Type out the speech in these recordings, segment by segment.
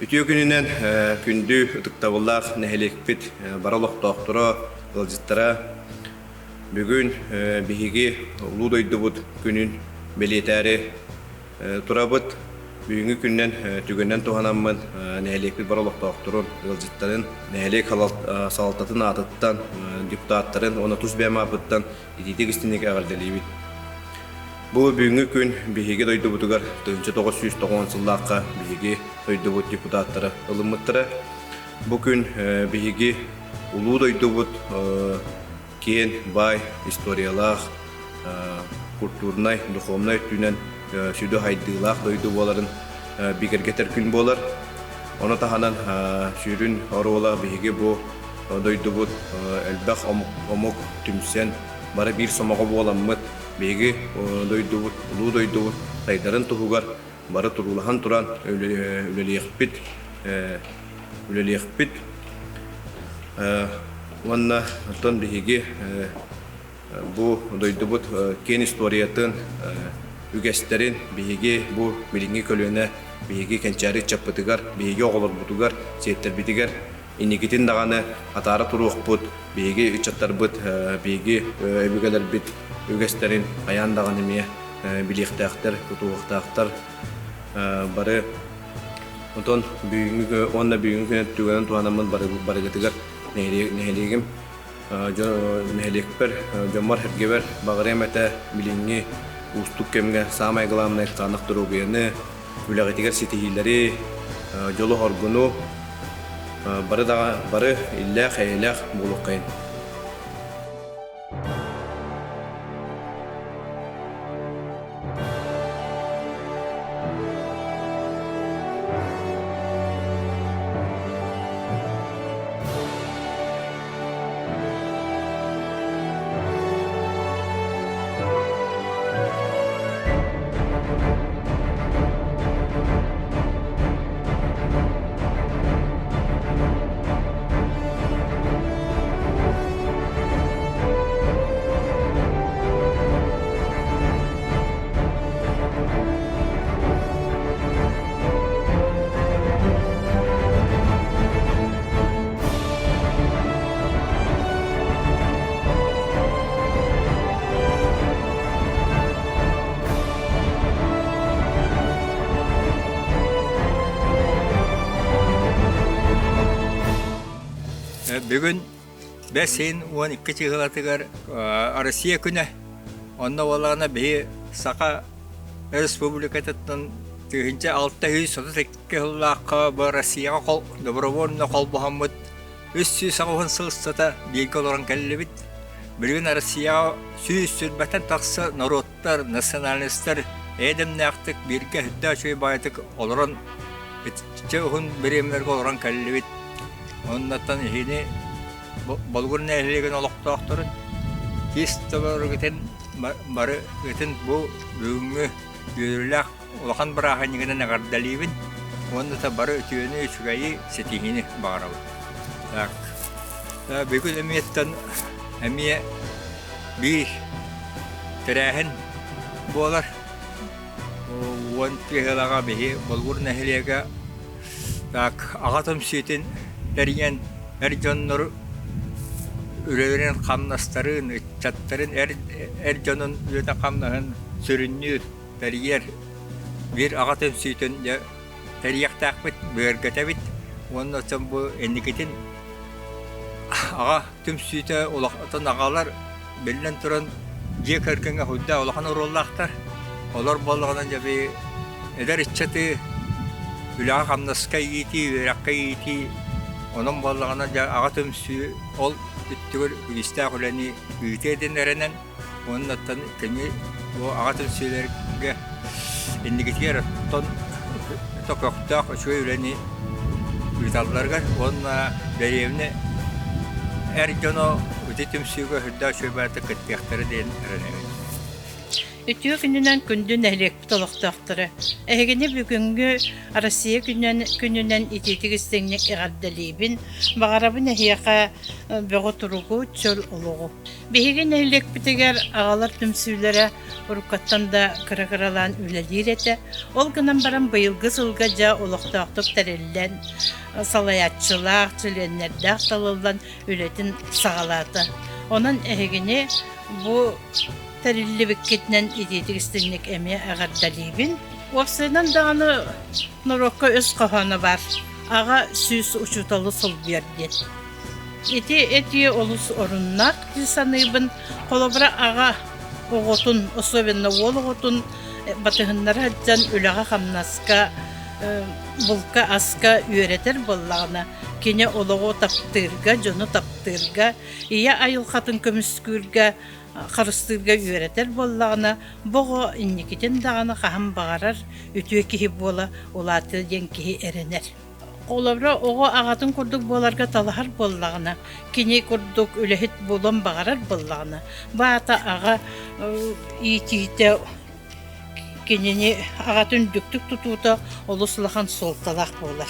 Үтүө күнүнэн күндү ытыктабыллаах нэһилиэкпит бары олохтоохторо, ыалдьыттара бүгүн биһиги улуу дойдубут күнүн бэлиэтээри турабыт. Бүгүҥҥү күнүнэн түгэнинэн туһанаммын нэһилиэкпит бары олохтоохторун, ыалдьыттарын, нэһилиэк салалтатын аатыттан, депутаттарын уонна тус бэйэм ааппыттан итиитик истиҥник эҕэрдэлиибит. Бу бүгүҥҥү күн биһиги дойдубутугар 1990 сыллаахха биһиги дойдубут депутаттара ылыммыттара. Бу күн биһиги улуу дойдубут киэн баай историялаах, культурнай, духовнай өттүнэн сүдү хайдыылаах дойду буоларын бигэргэтэр күн буолар. Ону таһынан сүрүн оруола биһиги бу дойдубут элбэх омук түмсэн, бары биир сомоҕо буоламмыт, биһиги дойдубут, улуу дойдубут сайдарын туһугар бары туруулаһан туран үлэлиэхпит, үлэлиэхпит. Уонна оттон биһиги бу дойдубут киэн историятын, үгэстэрин биһиги бу билиҥҥи көлүөнэ биһиги кэнчээри ыччаппытыгар, биһиги оҕолорбутугар, сиэттэрбитигэр инникитин даҕаны атаара туруохпут, биһиги ыччаттарбыт, биһиги өбүгэлэрбит үгэстэрин хайаан даҕаны эмиэ билиэхтээхтэр, тутуһуохтаахтар. Бары онтон бүгүҥҥү уонна бүгүҥҥү күнү түгэнин туһанаммын барыгытыгар нэһилиэгим нэһилиэкпэр, дьоммор-сэргэбэр баҕарыам этэ билиҥҥи уустук кэмҥэ саамай главное кытаанах доруобуйаны, үлэҕитигэр ситиһиилэри, дьолу-соргуну бары даҕа бары иллээх-эйэлээх буолуоххайын. Бүгүн бэс ыйын 12 чыһылатыгар Россия күнэ. Онно буоллаҕына биһи Саха Республикатыттан 1632 сыллаахха бу Россияҕа добровольно холбоһоммут 380 сыл устата бииргэ олорон кэллибит. Билигин Россияҕа 120 тахса норуоттар, национальностар эйэ-дэмнээхтик бииргэ үрдээх үчүгэй баайытык олорон итиччэ уһун бириэмэлэргэ олорон кэллибит. Оннуттан иһини Болугур нэһилиэгин олохтоохторун кис толоругутун бары ытын бу бүгүҥҥү үөрүүлээх улахан бырааһынньыгынан эҕэрдэлиибин уонна да бары үтүөнү, үчүгэйи, ситиһиини баҕарабын. Так, бүгүн эмиэттэн эмиэ биир тэрээһин буолар. Уон тыһыылаҕа биһи Болугур нэһилиэгэ так аҕа түмсүүтүн тэрийэн эр дьоннору үлэлэрин хамнастарын, ыччаттарын эр, эр дьонун үлэтин-хамнаһын сүрүннүүр, тэрийэр биир аҕа түмсүүтүн дьэ тэрийиэхтээхпит, бигэргэтэбит уонна оттон бу инникитин аҕа түмсүүтэ улахан аҕалар биллэн туран дьиэ кэргэҥҥэ сүрдээх улахан оруоллаахтар. Олор буоллаҕына дьэ би эдэр ыччаты үлэҕэ-хамнаска иитии, үөрэххэ иитии, онон буоллаҕына дьэ аҕа түмсүү ол өттүгэр үгүстээх үлэни ыытыа диэн эрэнэн уонна оттон кини бу аҕа түмсүүлэргэ инникитигэр оттон көхтөөх үчүгэй үлэни ыыталларыгар уонна дэриэбинэ эр дьоно ити түмсүүгэ сүрдээх үчүгэй баҕайытык кыттыахтара диэн эрэнэбин. Үтүө күнүнэн күндү нэһилиэкпит олохтоохторо! Эһигини бүгүҥҥү Россия күнүнэн, күнүнэн итиитик истиҥник эҕэрдэлиибин. Баҕарабын эһиэхэ бөҕө туругу, чөл олоҕу. Биһиги нэһилиэкпитигэр аҕалар түмсүүлэрэ уруккаттан да кыра-кыралаан үлэлиир этэ. Ол гынан баран быйылгы сылга дьэ олохтоохтук тэриллэн, салайааччылаах, чилиэннэрдээх талыллан үлэтин саҕалаата. Онон эһигини бу тэриллибиккитинэн итиитик истиҥник эмиэ эҕэрдэлиибин. Уопсайынан даҕаны норуокка өс хоһооно баар аҕа сүүс учууталы солбуйар диэн. Ити этии олус оруннаах дии саныыбын. Холобура, аҕа оҕотун, особенно уол оҕотун батыһыннара сылдьан үлэҕэ-хамнаска, булка-аска үөрэтэр буоллаҕына, кини олоҕу таптыырга, дьону таптыырга, ийэ айылҕатын көмүскүүргэ, харыстыырга үөрэтэр буоллаҕына, бу оҕо инникитин даҕаны хаһан баҕарар үтүө киһи буола улаатыа диэн киһи эрэнэр. Холобура, оҕо аҕатын курдук буоларга талаһар буоллаҕына, кини курдук үлэһит буолуон баҕарар буоллаҕына, бу аата аҕа иитиитэ кинини аҕатын үрдүктүк тутуута олус улахан суолталаах буолар.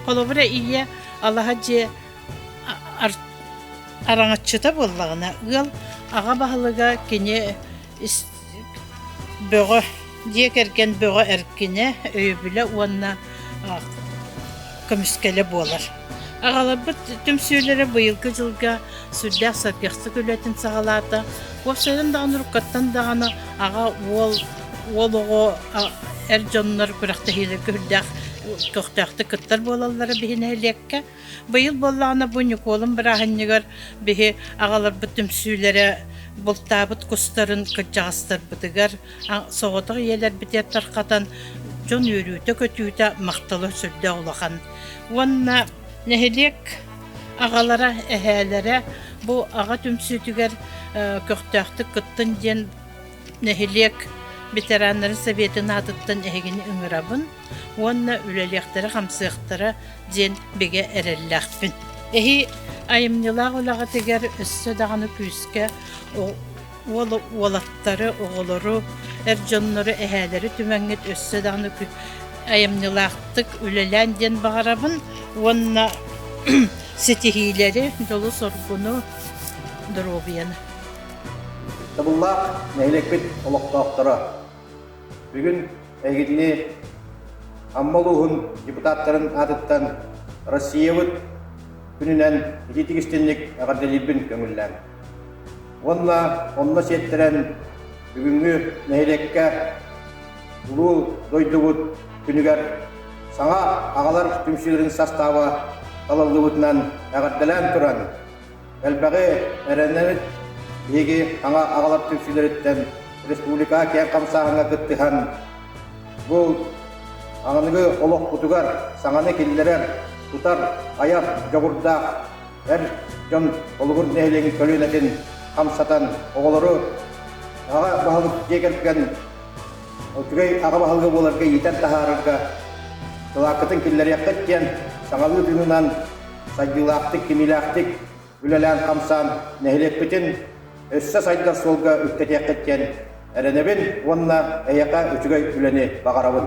Холобура, ийэ алаһа дьиэ араҥаччыта буоллаҕына, ыал аҕа баһылыга кини бөҕө дьиэ кэргэн бөҕө эркинэ, өйөбүлэ уонна көмүскэлэ буолар. Аҕаларбыт түмсүүлэрэ быйылгы дьылга сүрдээх сэргэхсик үлэтин саҕалаата. Уопсайынан даҕаны уруккаттан даҕаны аҕа, уол, уол оҕо эр дьоннор күрэхтэһиилэргэ сүрдээх көхтөөхтүк кыттар буолаллара биһи нэһилиэккэ. Быйыл буоллаҕына бу Ньукуолун бырааһынньыгар биһи аҕаларбыт түмсүүлэрэ бултаабыт кустарын кырдьаҕастарбытыгар соҕотох ийэлэрбитигэр тарҕатан дьон үөрүүтэ-көтүүтэ махтала сүрдээх улахан. Уонна нэһилиэк аҕалара, эһээлэрэ бу аҕа түмсүүтүгэр көхтөөхтүк кыттын диэн нэһилиэк ветераннарын сэбиэтин аатыттан эһигини ыҥырабын. уонна үлэлиэхтэрэ-хамсыахтара диэн бигэ эрэллээхпин. Эһи айымньылаах үлэҕитигэр өссө даҕаны күүскэ уол уолаттары, оҕолору, эр дьоннору, эһээлэри түмэҥҥит өссө даҕаны айымньылаахтык үлэлээн диэн баҕарабын уонна ситиһиилэри, дьолу-соргуну, доруобуйаны. Табыллаах нэһилиэкпит олохтоохторо Бүгүн эһигини Амма улууһун депутаттарын аатыттан Россиябыт күнүнэн итиитик истинник эҕэрдэлиирбин көҥүллээҥ. Уонна онно сиэттэрэн бүгүҥҥү нэһилиэккэ улуу дойдубут күнүгэр саҥа аҕалар түмсүүлэрин састааба талыллыбытынан эҕэрдэлээн туран Элбэҕи эрэнэбит. Биһиги хаҥа аҕалар түмсүүлэриттэн республикаҕа киэҥ хамсааһыҥҥа кыттыһан, бу аныгы олохпутугар саҥаны киллэрэр, тутар, айар дьоҕурдаах эр дьон Болугур нэһилиэгин көлүөнэтин хамсатан, оҕолору аҕа баһылык дьиэ кэргэн үчүгэй аҕа баһылыга буоларга иитэн таһаарарга кылааккытын киллэриэххит диэн саҥалыы тыынынан сайдыылаахтык, кимиилээхтик үлэлээн-хамсаан нэһилиэкпитин өссө сайдар суолга үктэтиэххит диэн эрэнэбин уонна эйиэхэ үчүгэй үлэни баҕарабын.